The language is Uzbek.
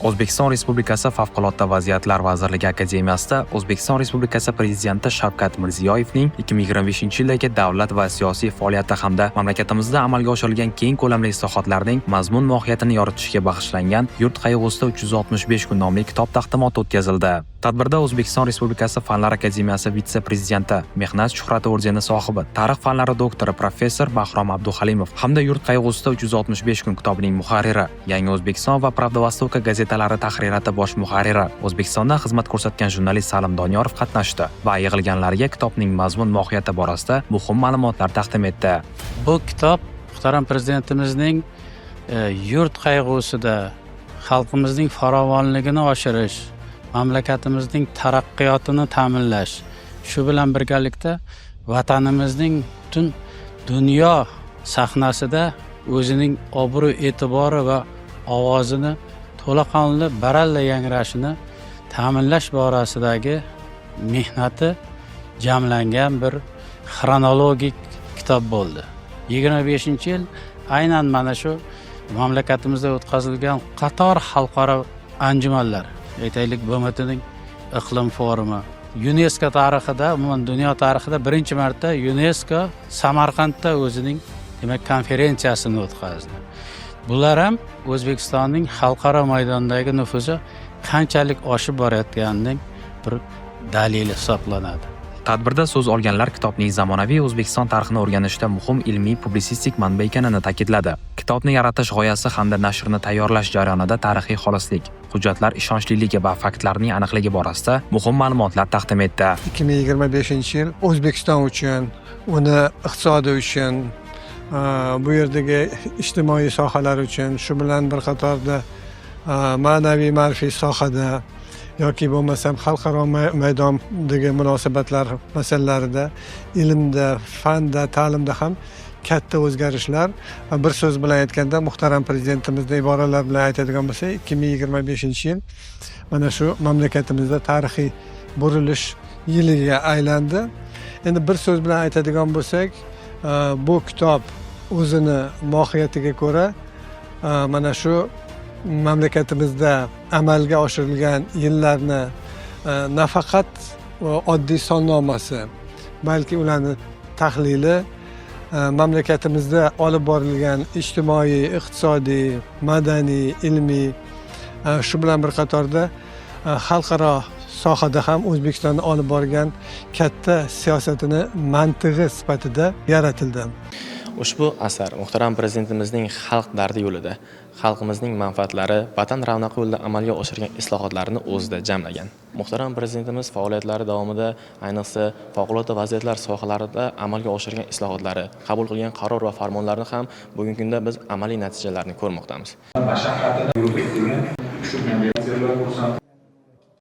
O'zbekiston Respublikasi Favqulodda vaziyatlar vazirligi akademiyasida O'zbekiston Respublikasi Prezidenti Shavkat Mirziyoyevning 2025-yildagi davlat va siyosiy faoliyati hamda mamlakatimizda amalga oshirilgan keng ko'lamli islohotlarning mazmun mohiyatini yoritishga bag'ishlangan "Yurt qayg'usida 365 kun" nomli kitob taqdimoti o'tkazildi. Tadbirda O'zbekiston Respublikasi Fanlar akademiyasi vitse-prezidenti, Mehnat shuhrati ordeni sohibi, tarix fanlari doktori, professor Bahrom Abduhalimov hamda "Yurt qayg'usida 365 kun" kitobining muharriri, Yangi O'zbekiston va Pravda Vostoka gazetalari tahririyati bosh muharriri, O'zbekistonda xizmat ko'rsatgan jurnalist Salim Doniyorov qatnashdi va yig'ilganlarga kitobning mazmun mohiyati borasida muhim ma'lumotlar taqdim etdi. Bu kitob muhtaram prezidentimizning yurt qayg'usida xalqimizning farovonligini oshirish, mamlakatimizning taraqqiyotini ta'minlash, shu bilan birgalikda vatanimizning butun dunyo sahnasida o'zining obro' e'tibori va ovozini to'laqonli, baralla yangrashini ta'minlash borasidagi mehnati jamlangan bir xronologik kitob bo'ldi. 25-yil aynan mana shu mamlakatimizda o'tkazilgan qator xalqaro anjumanlar, aytaylik, BMTning iqlim forumi, YUNESKO tarixida, umuman dunyo tarixida birinchi marta YUNESKO Samarqandda o'zining, demak, konferensiyasini o'tkazdi. Bular ham O'zbekistonning xalqaro maydondagi nufuzi qanchalik oshib borayotganining bir dalili hisoblanadi. Tadbirda so'z olganlar kitobning zamonaviy O'zbekiston tarixini o'rganishda muhim ilmiy publitsistik manba ekanini ta'kidladi. Kitobni yaratish g'oyasi hamda nashrni tayyorlash jarayonida tarixiy xolislik, hujjatlar ishonchliligi va faktlarning aniqligi borasida muhim ma'lumotlar taqdim etdi. 2025 yil O'zbekiston uchun, uni iqtisodi uchun, bu yerdagi ijtimoiy sohalar uchun, shu bilan bir qatorda ma'naviy ma'rifiy sohada yoki bo'lmasam xalqaro maydondagi munosabatlar masalalarida, ilmda, fanda, ta'limda ham katta o'zgarishlar va bir so'z bilan aytganda, muhtaram prezidentimizni iboralari bilan aytadigan bo'lsak, 2025 yil mana shu mamlakatimizda tarixiy burilish yiliga aylandi. Endi bir so'z bilan aytadigan bo'lsak, bu kitob o'zini mohiyatiga ko'ra mana shu mamlakatimizda amalga oshirilgan yillarni nafaqat oddiy sonnomasi, balki ularni tahlili, mamlakatimizda olib borilgan ijtimoiy, iqtisodiy, madaniy, ilmiy, shu bilan bir qatorda xalqaro sohada ham O'zbekistonda olib borgan katta siyosatini mantig'i sifatida yaratildi. Ushbu asar muhtaram prezidentimizning xalq dardi yo'lida, xalqimizning manfaatlari, vatan ravnaqi yo'lida amalga oshirgan islohotlarini o'zida jamlagan. Muhtaram prezidentimiz faoliyatlari davomida, ayniqsa favqulodda vaziyatlar sohalarida amalga oshirgan islohotlari, qabul qilgan qaror va farmonlarni ham bugungi kunda biz amaliy natijalarini ko'rmoqdamiz. Mashaqqatini yurib degan shu.